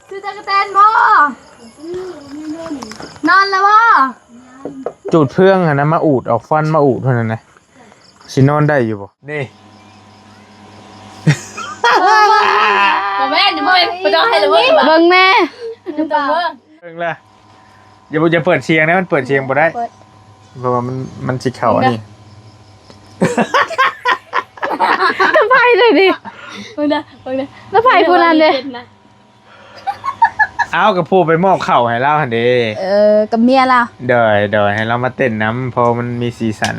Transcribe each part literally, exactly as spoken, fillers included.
ซื้อตะกะแตนบ่ นอนแล้วบ่ จูดเฟืองหั่นนะ มาอูด เอาฟันมาอูดเท่านั้นนะ สินอนได้อยู่บ่ นี่ บ่แม่น บ่แม่น บ่ต้องให้ละเมิด เบิ่งแม่ บ่ต้องเบิ่ง เบิ่งละ อย่า อย่าเปิดเสียงนะ มันเปิดเสียงบ่ได้ เปิด เพราะว่ามัน มันสิเข้าอันนี้ เบิ่งนะ แล้วไผเลยดิ เบิ่งนะ เบิ่งนะ แล้วไผผู้นั้นเด้ เอากับผู้ไปมอบข้าวให้ลาวหั่นเด้ เออ กับเมียลาว โดย โดย ให้ลาวมาเต้นนำ เพราะมันมีสีสัน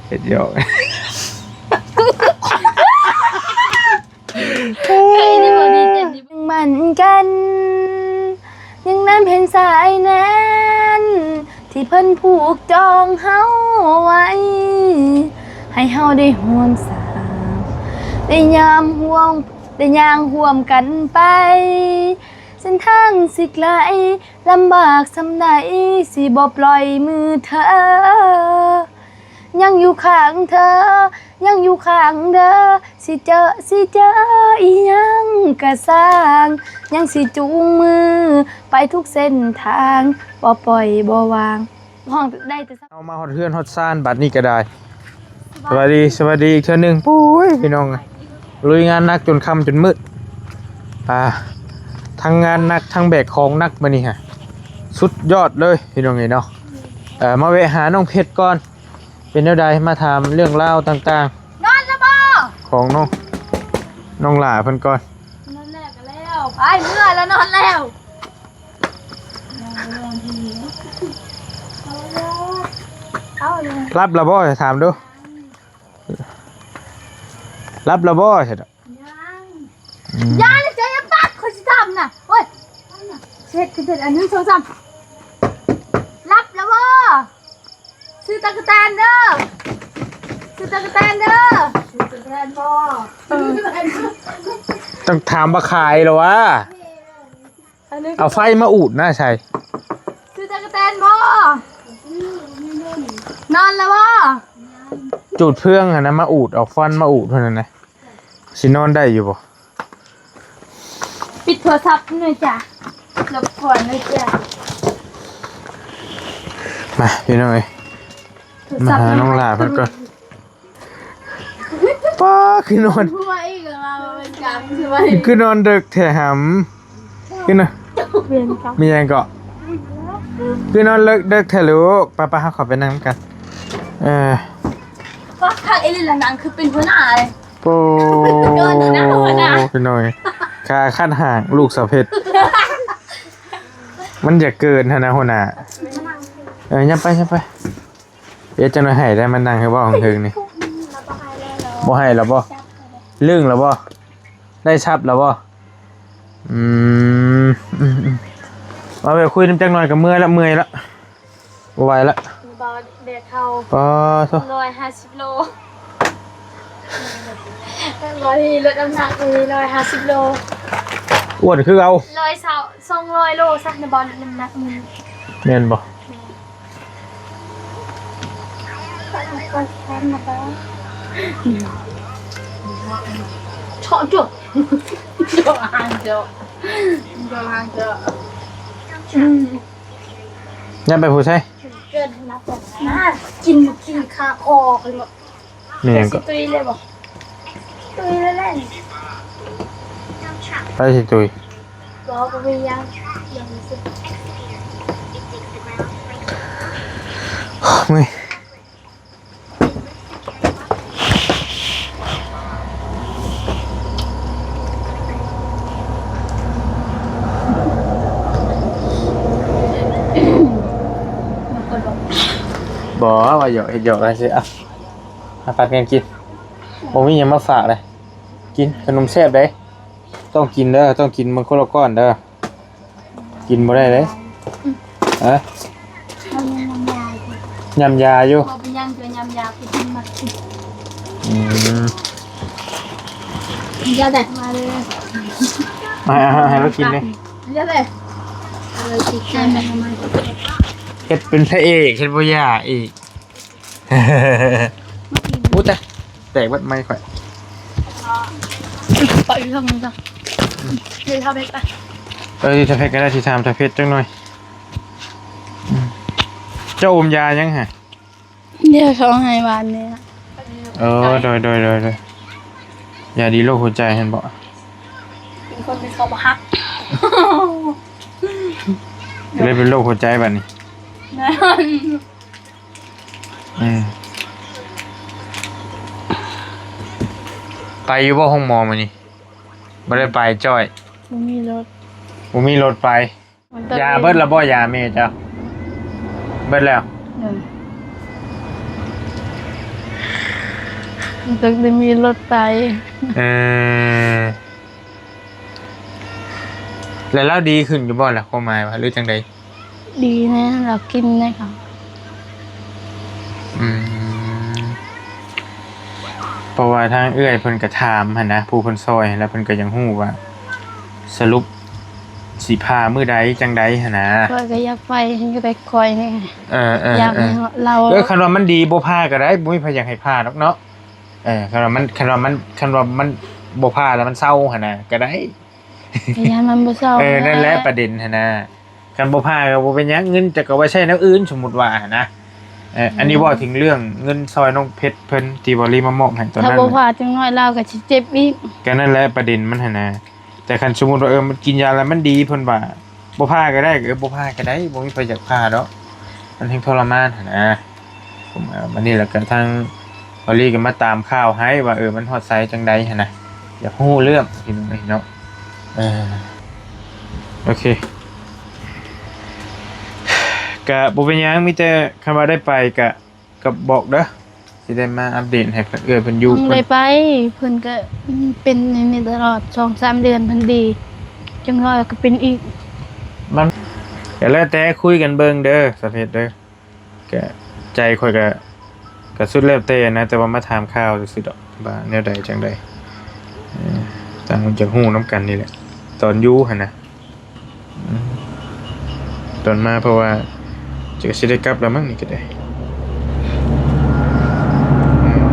เฮ็ดหยอก ไอ้นี่บ่ดีเต้นนี่ ยังมั่นกัน ยังแนมเห็นสายแน่น ที่เพิ่นผูกจองเฮาไว้ ให้เฮาได้ร่วมสร้าง ได้ยามห่วง ได้ย่างร่วมกันไป เส้นทางสิไกล ลำบากส่ำใด สิบ่ปล่อยมือเธอ ยังอยู่ข้างเธอ ยังอยู่ข้างเธอ สิเจอ สิเจออีหยังกะซ่าง ยังสิจูงมือไปทุกเส้นทาง บ่ปล่อยบ่วาง ฮ้องได้แต่ เอามาฮอดเฮือนฮอดซานบัดนี้ก็ได้ สวัสดี สวัสดีอีกเทื่อหนึ่ง ปุ้ย พี่น้อง ลุยงานหนักจนค่ำจนมืด อ่า ทั้งงานหนักทั้งแบกของหนักมื้อนี้ฮะ สุดยอดเลยพี่น้องเอ้ยเนาะ เอ่อ มาแวะหาน้องเพชรก่อน เป็นแนวใด มาถามเรื่องราวต่างๆ นอนแล้วบ่ ของน้อง น้องหล่าเพิ่นก่อน นอนแล้วก็แล้ว ไปเมื่อแล้วนอนแล้ว เอาเลย รับแล้วบ่ ถามดู รับแล้วบ่ เสร็จ ยัง อืม ยังเลยจะยังปักคนสิทำน่ะ โอ้ย เสร็จ เสร็จ อันหนึ่ง สอง สาม รับแล้วบ่ ซื้อตะกะแตนเด้อ ซื้อตะกะแตนเด้อ ซื้อตะกะแตนบ่ เออ ต้องถามว่าขายเหรอวะ อันนี้ เอาไฟมาอูดนะชัย ซื้อตะกะแตนบ่ นอนแล้วบ่ จูดเฟืองหั่นนะ มาอูด เอาฟันมาอูดเท่านั้นนะ สินอนได้อยู่บ่ ปิดโทรศัพท์หน่อยจ้ะ รบกวนหน่อยจ้ะ มาพี่น้องเอ้ย โทรศัพท์ มาหาน้องหล่าเพิ่นก่อน ป้า คือนอน หัวอีกแล้ว เป็นกรรมใช่ไหม คือนอนดึกแท้หำ คือนอน เวียนกรรม มีหยังเกาะ คือนอนเลิกดึกแท้ลูก ไปๆ เฮาขอไปนั่งกัน เออ ว่าคักอีหลีละ นางคือเป็นหัวหน้าเลย โอ้ เกินหัวหน้า หัวหน้า พี่น้อย ขาขั้นห่าง ลูกสาวเพชร มันอย่าเกินหั้นนะหัวหน้า เออ ยับไป ยับไป เดี๋ยวจักหน่อยให้ได้มานั่งให้เว้าเทิงๆ นี่ บ่ให้แล้วบ่ ลึงแล้วบ่ ได้ทรัพย์แล้วบ่ อืม อืม อืม มาไปคุยนำจักหน่อยก็เมื่อยละ เมื่อยละ บ่ไหวละ บ่แบกเข่า ปาโธ่ ร้อยห้าสิบโล ร้อย ลดน้ำหนักมีร้อยห้าสิบโล อ้วนคือเก่า ร้อยซาว สองร้อยโลซะ ในบ่ลดน้ำหนักมี แม่นบ่ แม่น เจาะจุด เจาะหางเจาะ เจาะหางเจาะ อืม ย่าไปผู้ใช้ เกินนับนะ กิน กินคาคอไปหมด นี่ยังก็ สิตุยเลยบ่ ตุยเลยแหละ ไปสิตุย บ่ บ่มีหยัง ยังสิ เมื่อย บ่ ว่าหยอก เฮ็ดหยอกกันซื่อ อ่ะ มาปัดกันกิน บ่มีหยังมาฝากเลย กินขนมแซ่บเด้ ต้องกินเด้อ ต้องกินมันคนละก้อนเด้อ กินบ่ได้เด้ อืม ฮะ เขายังยำยาอยู่ ยำยาอยู่ บ่เป็นหยัง จะยำยา ไปกินมากิน อืม ยาแดดมาเลย มา ให้ ให้เรากินเลย ยาแดด เอาเลยสิ เฮ็ดเป็นพระเอก เฮ็ดบ่ย่าอีก อู้ตะ แตกเบิดไม้ข่อย ปล่อยอยู่ทางนี้จ้ะ อื เดี๋ยวทำเองไป เออที่ทาเพชรก็ได้ที่ทามทาเพชรจังหน่อยอืมเจ้าอมยายังฮะ เดี๋ยวเขาให้หวานเนี่ย เออโดยโดยโดยโดยยาดีโรคหัวใจเห็นบ่ เป็นคนเป็นเขาบ่ฮัก เลยเป็นโรคหัวใจบัดนี้ นะ อืมไปอยู่บ่ห้องหมอมื้อนี้บ่ได้ไปจ้อย บ่มีรถ บ่มีรถไป มันต้อง ยาเบิดแล้วบ่ยาแม่เจ้าเบิดแล้ว เออมันต้องได้มีรถไป เออแล้วเราดีขึ้นอยู่บ่ล่ะความหมายว่าหรือจังใด ดีนะเรากินได้ค่ะ อืมเพราะว่าทางเอื้อยเพิ่นก็ถามหั่นนะผู้เพิ่นซอยแล้วเพิ่นก็ยังฮู้ว่า สรุปสิพามื้อใดจังใดหั่นนะ ข้อยก็อยากไปก็ไปคอยนี่ เออเออ อยาก เอ ให้ อ เรา เออคันว่ามันดีบ่พาก็ได้บ่มีไผอยากให้พาดอกเนาะเออคันว่ามันคันว่ามันคันว่ามันบ่พาแล้วมันเซาหั่นนะก็ได้ แต่ยานมันบ่เซา เออนั่นแหละประเด็นหั่นนะคันบ่พาก็บ่เป็นหยังเงินจะก็ไว้ใช้แนวอื่นสมมุติว่าหั่นนะเอออันนี้เว้าถึงเรื่องเงินซอยน้องเพชรเพิ่นที่บอลลี่มามอบให้ตอน ถ้า นั้น บ่ น่ะ พาจังน้อยเราก็สิเจ็บอีก ก็นั่นแหละประเด็นมันหั่นนะแต่คันสมมุติว่าเออมันกินยาแล้วมันดีเพิ่นว่าบ่พาก็ได้ก็เออบ่พาก็ได้บ่มีไผอยากพาดอกมันแฮงทรมานหั่นนะผมเออวันนี้แล้วก็ทางบอลลี่ก็มาตามข่าวให้ว่าเออมันฮอดไสจังใดหั่นนะอยากฮู้เรื่องพี่น้องเนาะเออโอเคก็บ่เป็นหยังมีแต่คันว่าได้ไปก็ ก็บอกเด้อสิได้มาอัปเดตให้เอื้อยเพิ่นอยู่ ต้องได้ไปเพิ่นก็เป็นอย่างนี้ตลอดสองสามเดือนเพิ่นดีจังน้อยก็เป็นอีก มันก็แล้วแต่คุยกันเบิ่งเด้อสาวเพชรเด้อก็ใจข่อยก็ก็สุดแล้วแต่นะแต่ว่ามาถามข่าวซื่อๆดอกว่าแนวใดจังใดเออต่างคนจักฮู้นำกันนี่แหละตอนอยู่หั่นนะ อืมตอนมาเพราะว่าจะสิได้กลับแล้วมั้งนี่ก็ได้อืม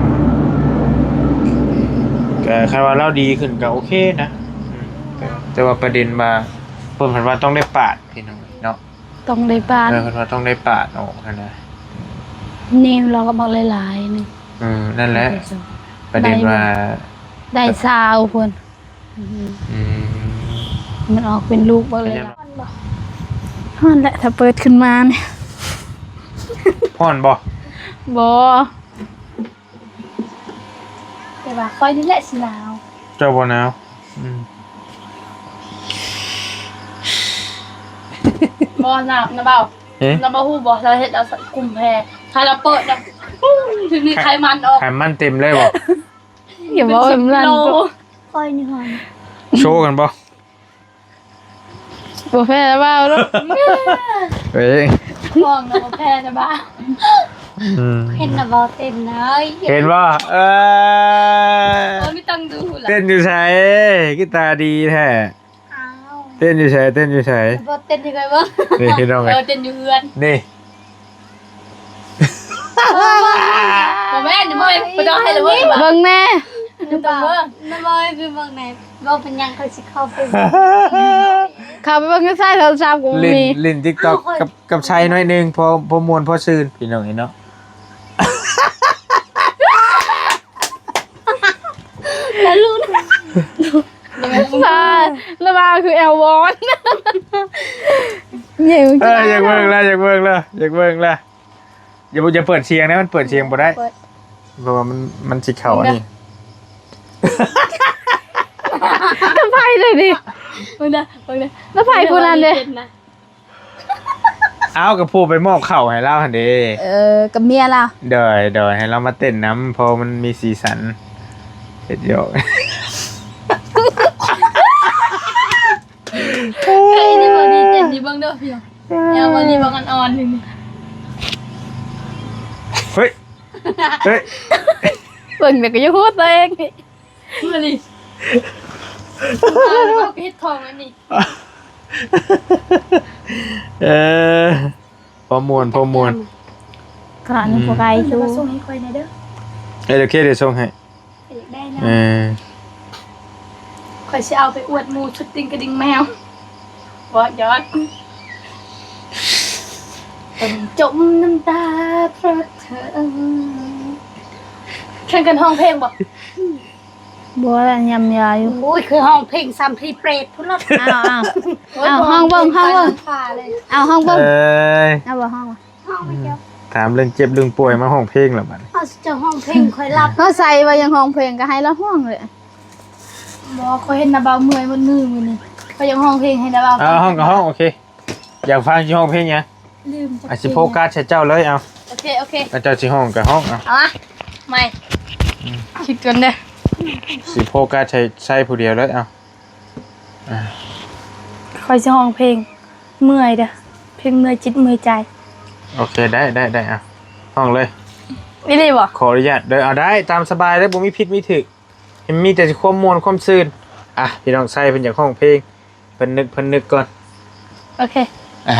ก็คันว่าเราดีขึ้นก็โอเคนะอืมแต่แต่ว่าประเด็นว่าเพิ่นเพิ่นว่าต้องได้ปาดพี่น้องเนาะ ต้องได้บ้าน เออเพิ่นว่าต้องได้ปาดออกหั่นนะ นี่เราก็บอกหลายๆนี่ เออนั่นแหละ ประเด็นว่า ได้ซาวเพิ่น อืม มันออกเป็นลูกบอกเลย เรียบ นั่นแหละถ้าเปิดขึ้นมาเนี่ย ฮ้อนบ่ บ่ แต่ว่าค่อยนี่แหละสิหนาว เจ้าบ่หนาวอืม บ่หนาวนะเบา เอ๊ะ เราบ่ฮู้บ่เราเฮ็ดเอากลุ่มแพรถ้าเราเปิดนะปุ้งถึงมีไขมันออก ไขมันเต็มเลยบ่ อย่าบอกแบบนั้น โล ค่อยนี่ก่อน โชว์กันบ่ บ่แพ้แล้วเปล่าลูก เอ้ย ฟองนะบ่แพ้นะบ้า อืม เห็นนะบ่เต้นนะเอ้ย เห็นบ่เออ โอ้ยไม่ต้องดูละ เต้นอยู่ไสกีตาร์ดีแท้ อ้าว เต้นอยู่ไสเต้นอยู่ไส บ่เต้นยังไงบ่ นี่พี่น้อง เอ เอ้ อย เต้นอยู่เฮือน นี่ บ่แม่นบ่แม่นบ่ต้องให้เลยเว้ย เบิ่งแน่ บ่ต้องเบิ่ง น้ำอ้อยคือเบิ่งไหนบ่เป็นหยังเขาสิเข้าไป เข้าไปเบิ่งในสายโทรศัพท์กู เล่น มี เล่น TikTok กับกับชัยหน่อยหนึงพอพอม่วนพอซื่นพี่น้องเอ้ยเนาะ ใช่แล้วมาคือแอลวอนเนี่ย เอออยากเบิ่งแล้วอยากเบิ่งแล้วอยากเบิ่งแล้วอย่าอย่าเปิดเสียงนะมันเปิดเสียงบ่ได้ เปิด เพราะว่ามันมันสิเข้าอันนี้ แล้วไพ่เลยดิ เบิ่งนะเบิ่งนะ แล้วไพ่คนนั้นเลย เต้นนะ เอากับผู้ไปมอบเข่าให้เราหั่นเด้ เออกับเมียล่ะ โดยโดยให้เรามาเต้นน้ำเพราะมันมีสีสันเฮ็ดหยอก เฮ้ยนี่บ่ดีเต้นดีเบิ่งเด้อพี่น้องแนวบ่ดีบ่อ่อนๆนึง เฮ้ยเฮ้ย เบิ่งเดี๋ยวก็จะพูดตัวเอง มาดิเอาเฮ็ดของอันนี้ เออพอมวนพอมวน ขนาดนี้พวกไก่ เดี๋ยว ชู มาส่งให้ค่อยหน่อยเด้อ เออโอเคเดี๋ยวส่งให้ อยากได้นะ เออ ข้อยสิเอาไปอวดหมู่ชุดติ่งกระดิ่งแมว บ่ หยอก ต้องจมน้ำตาเพราะเธอ แข่งกันฮ้องเพลงบ่ บ่ละ ยำยาอยู่ โอ้ย คือฮ้องเพลงซ้ำที่เปรตพุ้นละ อ้าว อ้าว อ้าว ฮ้องเบิ่ง ฮ้องเบิ่ง อ้าว ฮ้องเบิ่ง เอ้ย เอาบ่ ฮ้องบ่ ถามเรื่องเจ็บเรื่องป่วยมาฮ้องเพลงแล้วบัดนี้ เอา เจ้าฮ้องเพลงข้อยหลับ เฮาใส่ว่ายังฮ้องเพลงก็ให้ลาวฮ้องเลย บ่ ข้อยเห็นน้าบ่าวเมื่อยหมดมือมื้อนี้ ข้อยยังฮ้องเพลงให้น้าบ่าว เอา ฮ้องก็ฮ้อง โอเค อยากฟังสิฮ้องเพลงหยัง ลืมจัก อ่ะ สิโฟกัสใส่เจ้าเลย เอา โอเค โอเค แล้วเจ้าสิฮ้องก็ฮ้อง เอา เอามา ใหม่ คิดก่อนเด้อ สิโฟกัสใส่ ใส่ผู้เดียวเลย เอา อ่ะ ข้อยสิฮ้องเพลง เมื่อยเด้อ เพลงเมื่อยจิตเมื่อยใจ โอเค ได้ ได้ ได้ เอา ฮ้องเลย อีหลีบ่ ขออนุญาตเด้อ เอา ได้ ตามสบายเด้อ บ่มีผิดมีถูก มีแต่ความม่วนความซื่น อ่ะ พี่น้องไซเพิ่นอยากฮ้องเพลง เพิ่นนึก เพิ่นนึกก่อน โอเค อ่า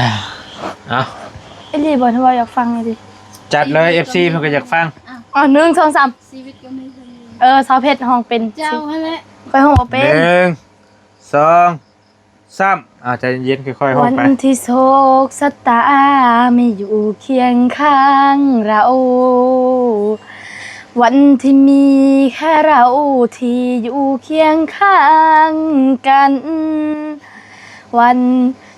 เอา อีหลีบ่ ถ้าว่าอยากฟังอีหลี จัดเลย เอฟซี เพิ่นก็อยากฟัง อ่ะ หนึ่ง สอง สาม ชีวิตก็มีเท่านี้ เออ สาวเพชรฮ้องเป็น เจ้าหั่นแหละ ข้อยฮ้องบ่เป็น หนึ่ง สอง สาม อ่า ใจเย็นๆ ค่อยๆ ฮ้องไป วันที่โชคชะตาไม่อยู่เคียงข้างเรา วันที่มีแค่เราที่อยู่เคียงข้างกัน วัน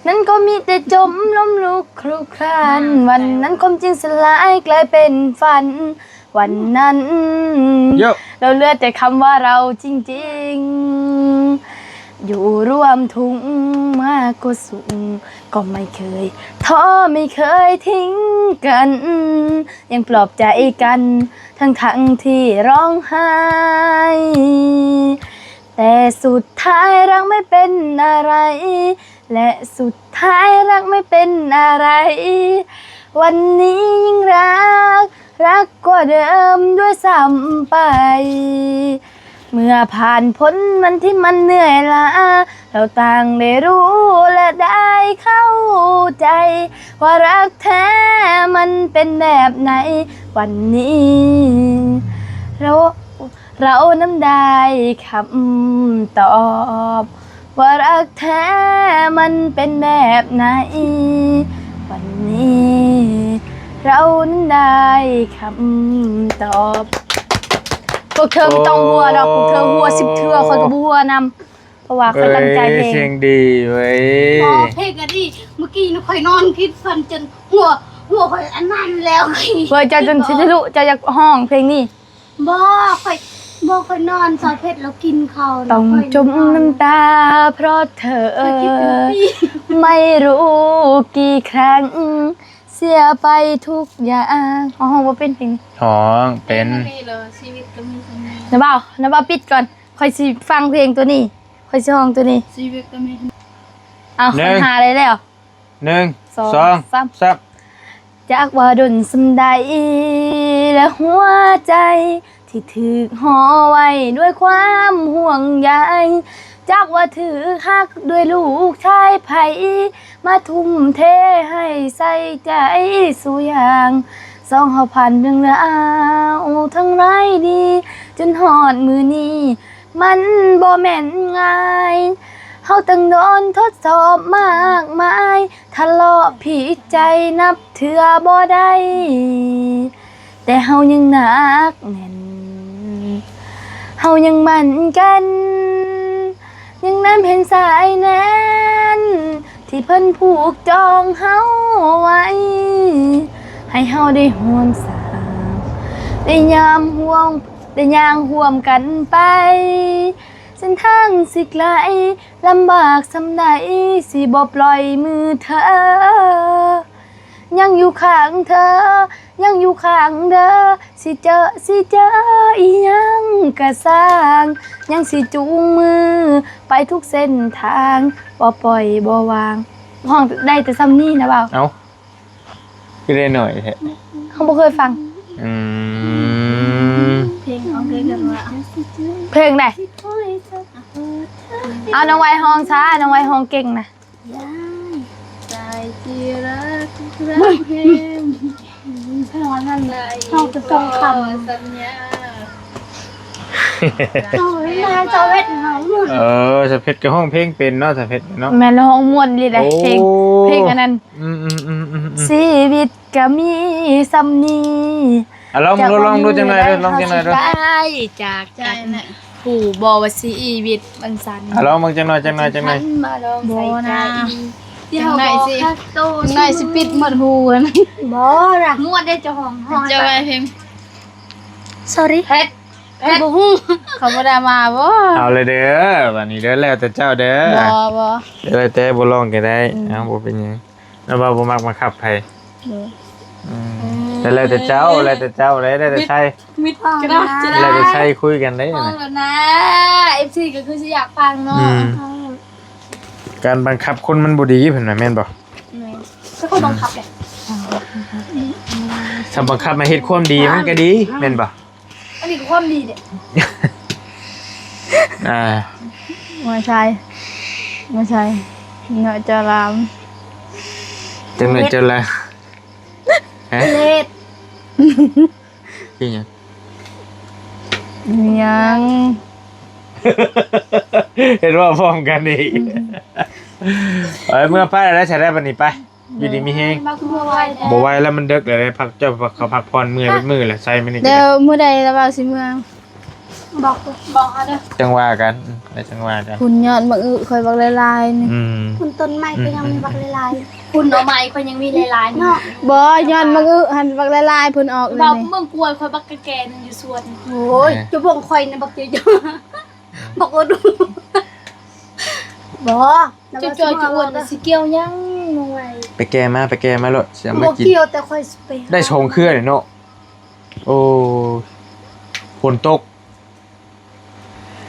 นั้นก็มีแต่จมล้มลุกคลุกคลาน วันนั้นความจริงสลายกลายเป็นฝัน วันนั้น โย่ เราเหลือแต่คำว่าเราจริงๆ อยู่ร่วมทุกข์มากก็สุข ก็ไม่เคยท้อไม่เคยทิ้งกัน ยังปลอบใจกันทั้งๆ ที่ร้องไห้ แต่สุดท้ายรักไม่เป็นอะไร และสุดท้ายรักไม่เป็นอะไร วันนี้ยิ่งรัก รักกว่าเดิมด้วยซ้ำไป เมื่อผ่านพ้นวันที่มันเหนื่อยล้า เราต่างได้รู้และได้เข้าใจ ว่ารักแท้มันเป็นแบบไหน วันนี้ เรา เรานั้นได้คำตอบ ว่ารักแท้มันเป็นแบบไหน วันนี้ เรานั้นได้คำตอบ พวกเธอบ่ต้องหัวดอก พวกเธอหัวสิบเทื่อข้อยก็บ่หัวนำ เพราะว่าข้อยตั้งใจเพลง เอ้ย เสียงดีเว้ย อ๋อ เพลงก็ดี เมื่อกี้นะข้อยนอนคิดฝันจนหัว หัวข้อยอันนั้นแล้ว เว้ย เจ้าจนสิทะลุ เจ้าอยากฮ้องเพลงนี้ บ่ ข้อย บ่ ข้อยนอน สาวเพชรแล้วกินข้าวนะ ต้องจมน้ำตาเพราะเธอ ข้อยคิดถึงพี่ ไม่รู้กี่ครั้ง เสียไปทุกอย่าง ฮ้องบ่เป็นเพลงนี้ ฮ้องเป็น แค่นี้เหรอ ชีวิตก็มีเท่านี้ น้าบ่าว น้าบ่าวปิดก่อน ข้อยสิฟังเพลงตัวนี้ ข้อยสิฮ้องตัวนี้ ชีวิตก็มีเท่านี้ เอา หนึ่ง ข้อยหาได้แล้ว หนึ่ง สอง สอง สาม สาม จักว่าดนส่ำใด และหัวใจ ที่ถูกห่อไว้ด้วยความห่วงใย จักว่าถูกฮักด้วยลูกชายไผ มาทุ่มเทให้ใส่ใจสู่อย่าง สองเฮาผ่านเรื่องราวทั้งร้ายดี จนฮอดมื้อนี้ มันบ่แม่นง่าย เฮาต้องโดนทดสอบมากมาย ทะเลาะผิดใจนับเทื่อบ่ได้ แต่เฮายังหนักแน่น เฮายังมั่นแก่น ยังแนมเห็นสายแน่น ที่เพิ่นผูกจองเฮาไว้ ให้เฮาได้ร่วมสร้าง ได้ยามห่วง ได้ย่างร่วมกันไป เส้นทางสิไกล ลำบากส่ำใด สิบ่ปล่อยมือเธอ ยังอยู่ข้างเธอ ยังอยู่ข้างเธอ สิเจอ สิเจออีหยังกะซ่าง ยังสิจูงมือไปทุกเส้นทาง บ่ปล่อยบ่วาง ฮ้องได้แต่ส่ำนี้นะบ่าว เอ้า คือได้หน่อยแท้ เฮาบ่เคยฟัง อืม เพลงของเธอกันว่า เพลงใด เอาน้องไวฮ้องซะ น้องไวฮ้องเก่งนะ ยาย ใจที่รัก รักแฮง เพลงอันนั้น ใจ เฮาจะต้องคำ สัญญา โอ้ย นายเจ้าเฮ็ดหยัง เออ สาวเพชรก็ฮ้องเพลงเป็นเนาะ สาวเพชรเนาะ แม่น ฮ้องม่วนอีหลีเด้ โอ้ เพลง เพลงอันนั้น อืมๆๆๆๆ ชีวิตก็มีส่ำนี้ อ่ะ ลองดู ลองดูจังหน่อยเด้อ ลองจังหน่อยเด้อ ได้จากกัน ใช่นะ ผู้บ่ว่าชีวิตมันสั้น อ่ะ ลองเบิ่งจังหน่อย จังหน่อย จังหน่อย มาลองใส่ใจ บ่นะ เดี๋ยว จังหน่อยสิ บอกคักโต จังหน่อยสิปิดหมดหูนะ บ่ล่ะ ม่วนได้เจ้าของฮ้อง เจ้าว่าเพลง sorry เฮ็ด เฮ็ด บ่ฮู้ เขาบ่ได้มาบ่ เอาเลยเด้อ บัดนี้เด้อ แล้วแต่เจ้าเด้อ บ่ บ่ แล้วแต่ บ่ลองก็ได้ อืม เอ้า บ่เป็นหยัง แล้วว่าบ่มักบังคับไผ เออ อืม แต่แล้วแต่เจ้า แล้วแต่เจ้า แล้วแต่ใช้ มิดกระดาษจะได้ แล้วแต่ใช้คุยกันได้ ฟัง นะ แล้วนะ เอฟซี ก็คือสิอยากฟังเนาะ อืม การบังคับคนมันบ่ดีเพิ่นว่าแม่นบ่ แม่น ก็คนบังคับแหละ ถ้าบังคับมาเฮ็ดความดีมันก็ดี แม่นบ่ อันนี้ก็ความดีเด้ อ่า บ่ใช่ บ่ใช่ เนาะเจ้าลาม จังหน่อยเจ้าลาม ฮะ เฮ็ด คือหยัง ยัง เห็นว่าพร้อมกันอีก เอ้ย เมื่อไปแล้วใช้ได้บัดนี้ไป อยู่ดีมีแฮง มาคือบ่ไหวแท้ บ่ไหวแล้ว มันดึกแล้ว พัก เจ้าเขาพักผ่อน เมื่อยเบิดมื้อแล้ว ใส่มื้อนี้ก็ เดี๋ยว ได้ มื้อใดแล้วว่าสิเมือ บอก บอกเอาเด้อ จังว่ากัน อืม แล้วจังว่ากัน คุณยอดมะอึค่อยบักหลายๆนี่ อืม คุณต้นไม้ก็ยังมีบักหลายๆ คุณหน่อไม้ก็ยังมีหลายๆเนาะ บ่ ยอดมะอึหั่นบักหลายๆ เพิ่นออกเลย บ่ นี่ เมืองกล้วยค่อยบักแก่ๆหนึ่งอยู่สวน โอ้ย เออ จะบ่งข่อยนะบักเยอะๆ บักโอดู บ่ เจ้าจ้อยจะอ้วนน่ะสิเกี่ยวหยังน้องไว้ ไปแก่มา ไปแก่มาโลด สิเอามากิน บ่เกี่ยว แต่ข่อยสิไปหา ได้สองเครือเลยเนาะ โอ้ ฝนตก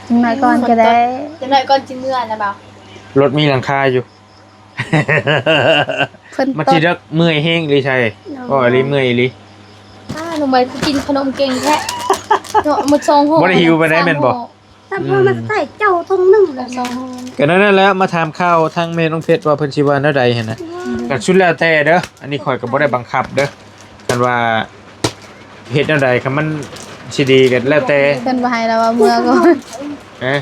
จังหน่อยก่อนก็ได้ จังหน่อยก่อนสิเมือนะบ่าว รถมีหลังคาอยู่ เพิ่น มาสิเลิกเมื่อยแฮงอีหลีใช่ โอ้ ก็อีหลีเมื่อยอีหลี อ้า น้องไว้คือกินขนมเก่งแท้ เนาะ หมดสองห่อ บ่ได้หิวปานใดแม่นบ่ สามห่อ ถ้าพ่อมันใส่เจ้าถุงหนึ่งแล้วสองห่อ ก็นั่นแหละ มาถามข่าวทางแม่น้องเพชรว่าเพิ่นสิว่าแนวใดหั่นนะ อืม ก็สุดแล้วแต่เด้อ อันนี้ข่อยก็บ่ได้บังคับเด้อ คันว่าเฮ็ดแนวใด คันมันสิดีก็แล้วแต่ เพิ่นบ่ให้เราว่าเมือก่อน เอ๊ะ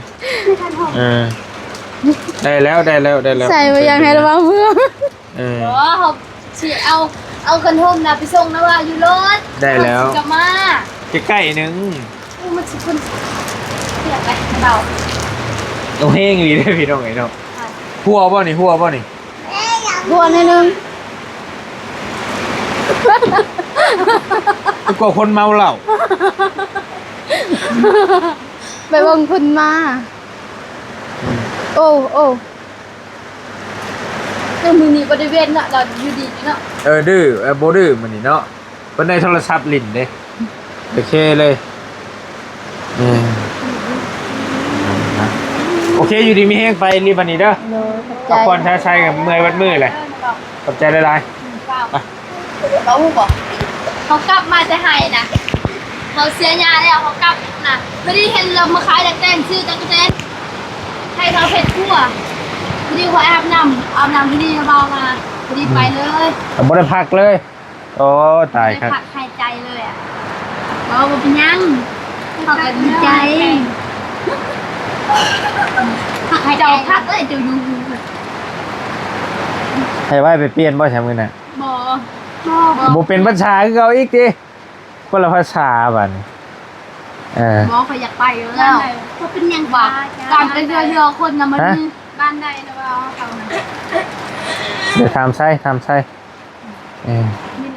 เออ ได้แล้ว ได้แล้ว ได้แล้ว ใส่บ่อยากให้เราว่าเมือ เออ อ๋อ เขาสิเอา เอากันโฮมนะไปส่งนะว่าอยู่รถ ได้แล้ว เขาสิกลับมา ใกล้ๆหนึ่ง อู้ มันสิคนเสียไปเบา ต้องแฮงอีหลีเด้อพี่น้องเอ้ยเนาะ ค่ะ หัวบ่นี่ หัวบ่นี่ หัวหน่อยหนึ่ง กลัวคนเมาเหล้า ไปเบิ่งเพิ่นมา อืม โอ้ โอ้ เออ มื้อนี้บ่ได้เว้นเนาะ เราอยู่ดีเนาะ เออ ดื้อ เออ บ่ดื้อมื้อนี้เนาะ เพิ่นได้โทรศัพท์หลิ้นเด้ โอเคเลย เออ โอเค อยู่ดีมีแฮงไปรีบบัดนี้เด้อ โดย ขอบใจ พักผ่อนชาชัยกับเมื่อยเบิดมื้อแหละ ขอบใจหลายๆ อืม ไป เขาบอก เขากลับมาแต่ไห้นะ เขาเสียยาแล้ว เขากลับนะ พอดีเห็นเรามาขายแต่แตน ซื้อตั๊กแตน ให้เขาเฮ็ดครัว พอดีเขาอาบน้ำ อาบน้ำพอดีเขาบอกมา พอดีไปเลย อืม บ่ได้พักเลย โอ้ ตายครับ ไม่ได้พักหายใจเลยอะ บอกว่าเป็นหยัง เขาก็ดีใจ พักหายใจ เจ้าพักเอ้ย เจ้าอยู่ ให้ไว้ไปเปลี่ยนบ่ใช่มื้อน่ะ บ่ บ่ บ่เป็นภาษาคือเก่าอีกติ คนละภาษาบัดนี้ เออ บ่ เขาอยากไปอยู่แล้ว เขาเป็นหยัง ว่า คะ การไปเรือ เรือคนน่ะมัน ฮะ มี บ้านใดนะว่าเขาน่ะ เดี๋ยวถามไซ ถามไซ เออ มี